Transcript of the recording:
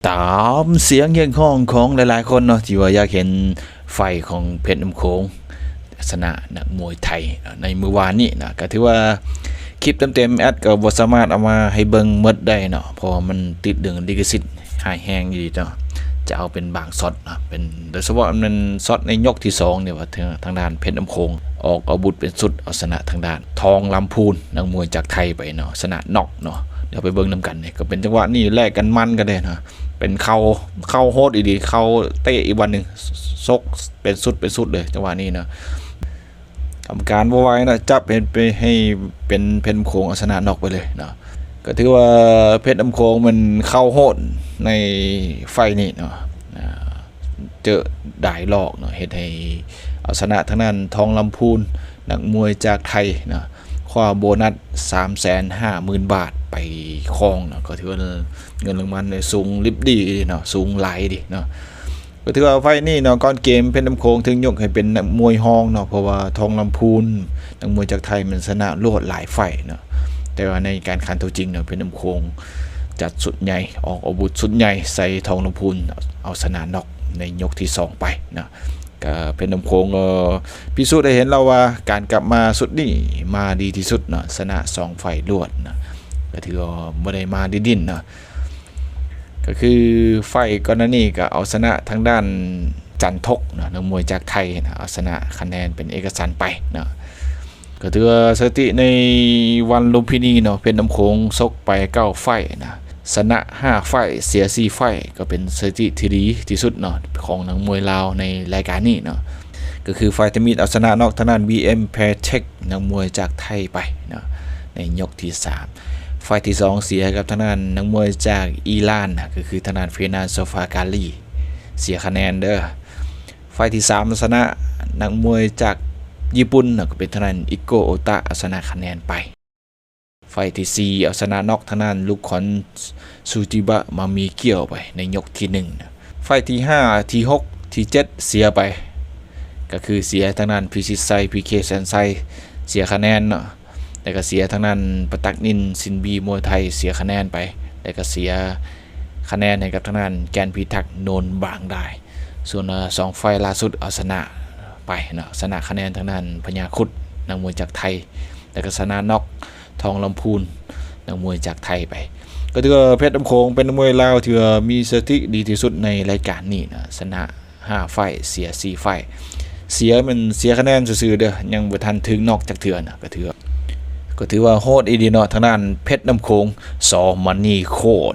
ຕາມສຽງຮຽກຮ້ອງຂອງຫຼາຍໆຄົນເນາະ ທີ່ວ່າຢາກເຫັນໄຟຂອງເພັດນ້ຳໂຂງຊະນະນັກມວຍໄທໃນມື້ວານນີ້ນະ ກໍຖືວ່າຄລິບເຕັມໆແອັດກໍບໍ່ສາມາດເອົາມາໃຫ້ເບິ່ງໝົດໄດ້ເນາະ ເພາະວ່າມັນຕິດເລື່ອງລິຂະສິດຮ້າຍແຮງອີ່ຫຼີເນາະ ຈະເອົາເປັນບາງຊັອດເນາະ ເປັນ ໂດຍສະເພາະແມ່ນຊັອດໃນຍົກທີສອງນີ້ວ່າ ທາງດ້ານເພັດນ້ຳໂຂງອອກອາວຸດເປັນຊຸດ ເອົາຊະນະທາງດ້ານທອງລຳພູນ ນັກມວຍຈາກໄທໄປເນາະ ຊະນະນັອກເນາະ ດຽວໄປເບິ່ງນຳກັນ ກໍເປັນຈັງຫວະນີ້ແລກກັນມັນກັນເດ້ເນາະ ເປັນເຂົ່າ ເຂົ່າໂຫດອີ່ຫຼີ ເຂົ່າເຕະອີກບາດໜຶ່ງ ຊົກເປັນຊຸດເປັນຊຸດເລີຍ ຈັງຫວະນີ້ເນາະ ກຳມະການບໍ່ໄຫວເນາະ ຈັບເຫັນໄປໃຫ້ເປັນເພັດນ້ຳໂຂງເອົາຊະນະນັອກໄປເລີຍເນາະ ກໍຖືວ່າເພັດນ້ຳໂຂງແມ່ນເຂົ່າໂຫດໃນໄຟນີ້ເນາະ ເຈີດາຍລອກເນາະ ເຮັດໃຫ້ເອົາຊະນະທາງດ້ານທອງລຳພູນ ນັກມວຍຈາກໄທເນາະ ຄວ້າໂບນັດສາມແສນຫ້າໝື່ນບາດໄປຄອງເນາະ ກໍຖືວ່າເງິນລາງວັນນີ້ສູງລິບດີເນາະ ສູງຫຼາຍດີເນາະ ກໍຖືວ່າໄຟນີ້ເນາະ ກ່ອນເກມເພັດນ້ຳໂຂງຖືກຍົກໃຫ້ເປັນນັກມວຍຮອງເນາະ ເພາະວ່າທອງລຳພູນ ນັກມວຍຈາກໄທ ມັນຊະນະລວດຫຼາຍໄຟເນາະ ແຕ່ວ່າໃນການຂັນຕົວຈິງເນາະ ເພັດນ້ຳໂຂງຈັດຊຸດໃຫຍ່ ອອກອາວຸດຊຸດໃຫຍ່ໃສ່ທອງລຳພູນ ເອົາຊະນະນັອກໃນຍົກທີສອງໄປເນາະ ກໍເພັດນ້ຳໂຂງກໍພິສູດໃຫ້ເຫັນແລ້ວວ່າ ການກັບມາຊຸດນີ້ມາດີທີ່ສຸດເນາະ ຊະນະສອງໄຟລວດເນາະ ກໍຖືວ່າບໍ່ໄດ້ມາດິ້ນໆເນາະ ກໍຄືໄຟກ່ອນໜ້ານີ້ກໍເອົາຊະນະທາງດ້ານຈັນທົກເນາະ ນັກມວຍຈາກໄທເນາະ ເອົາຊະນະຄະແນນເປັນເອກະສັນໄປເນາະ ກໍຖືວ່າສະຖິຕິໃນວັນລຸມພິນີເນາະ ເພັດນ້ຳໂຂງຊົກໄປເກົ້າໄຟນະ ຊະນະຫ້າໄຟ ເສຍສີ່ໄຟ ກໍເປັນສະຖິຕິທີ່ດີທີ່ສຸດເນາະ ຂອງນັກມວຍລາວໃນລາຍການນີ້ເນາະ ກໍຄືໄຟທຳອິດເອົາຊະນະນັອກທາງດ້ານ ບີເອັມ ແພເທັກ ນັກມວຍຈາກໄທໄປເນາະ ໃນຍົກທີສາມ ໄຟທີສອງເສຍໃຫ້ກັບທາງດ້ານນັກມວຍຈາກອີຣານນະ ກໍຄືທາງດ້ານ ເຟນານ ໂຊຟາກາລີ ເສຍຄະແນນເດີ ໄຟທີສາມເອົາຊະນະນັກມວຍຈາກຍີ່ປຸ່ນເນາະ ກໍເປັນທາງດ້ານ ອິໂກ ໂອຕະ ເອົາຊະນະຄະແນນໄປ ໄຟທີສີ່ເອົາຊະນະນັອກທາງດ້ານ ລູກຂອນ ຊູຈິບະ ມາມີກຽວໄປໃນຍົກທີໜຶ່ງນະ ໄຟທີຫ້າ ທີຫົກ ທີເຈັດເສຍໄປ ກໍຄືເສຍທາງດ້ານພິຊິດໄຊ ພີເຄ ແສນໄຊ ເສຍຄະແນນເນາະ ແລ້ວກໍເສຍທາງດ້ານປະຕັກນິນ ຊິນບີ ມວຍໄທ ເສຍຄະແນນໄປ ແລ້ວກໍເສຍຄະແນນໃຫ້ກັບທາງດ້ານແກ່ນພິທັກ ໂນນບາງດາຍ ສ່ວນສອງໄຟລ່າສຸດເອົາຊະນະໄປເນາະ ຊະນະຄະແນນທາງດ້ານພະຍາຄຸດ ນັກມວຍຈາກໄທ ແລ້ວກໍຊະນະນັອກທອງລຳພູນ ນັກມວຍຈາກໄທໄປ ກໍຖືວ່າເພັດນ້ຳໂຂງເປັນນັກມວຍລາວທີ່ວ່າມີສະຖິຕິດີທີ່ສຸດໃນລາຍການນີ້ເນາະ ຊະນະຫ້າໄຟ ເສຍສີ່ໄຟ ເສຍແມ່ນເສຍຄະແນນຊື່ໆເດີ ຍັງບໍ່ທັນຖືກນັອກຈັກເທື່ອນະ ກໍຖືວ່າ ກໍຖືວ່າໂຫດອີ່ຫຼີເນາະ ທາງດ້ານເພັດນ້ຳໂຂງ ສ.ມະນີໂຄດ.